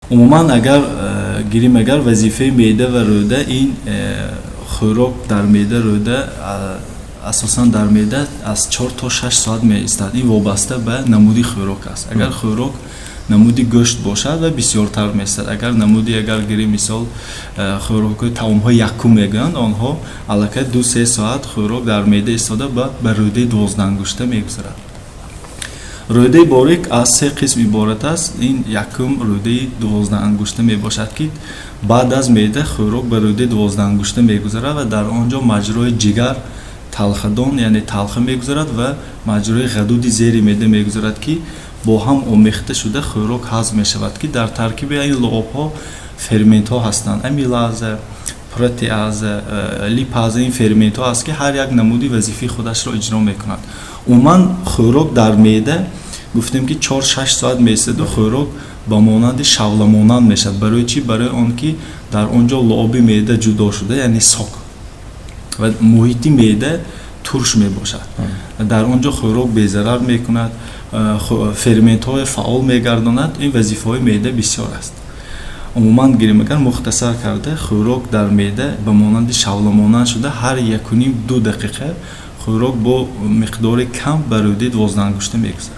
Умуман агар гирим, агар вазифаи меъда ва рӯда ин хӯрок дар меъда, рӯда, асосан дар меъда аз 4 то 6 соат меистад. Ин вобаста ба намуди хӯрок аст. Агар хӯрок намуди гӯшт бошад ва бисёртар меистад. Агар намуди, агар гирим, мисол, хӯрокҳои таомҳои якум мегӯянд, онҳо аллакай 2-3 соат хӯрок дар меъда истода, ба рӯдаи дувоздаҳангушта мегузарад. Рӯдаи борик аз се қисм иборат аст. Ин якум рӯдаи дувоздаҳангушта мебошад, ки баъд аз меъда хӯрок ба рӯдаи дувоздаҳангушта мегузарад ва дар он ҷо маҷрои ҷигар, талхадон, яъне талха мегузарад ва маҷрои ғадуди зери меъда мегузарад, ки бо ҳам омехта шуда хӯрок ҳазм мешавад, ки дар таркиби ин луобҳо ферментҳо ҳастанд: амилаза, протеаза, липаза. Ин ферментҳо аст, ки ҳар як намуди вазифаи худашро иҷро мекунад. Умуман хӯрок дар меъда, гуфтем, ки 4-6 соат меистаду хӯрок ба монанди шавламонанд мешавад. Барои чӣ? Барои он ки дар он ҷо луоби меъда ҷудо шуда, яъне сок, ва муҳити меъда турш мебошад. Дар он ҷо хӯрок безарар мекунад, ферментҳои фаъол мегардонад. Ин вазифаҳои меъда бисёр аст. Умуман гирем агар, мухтасар карда, хӯрок дар меъда ба монанди шавламонанд шуда, ҳар 1,5-2 дақиқа хӯрок бо миқдори кам ба рӯдаи дувоздаҳангушта мегузарад.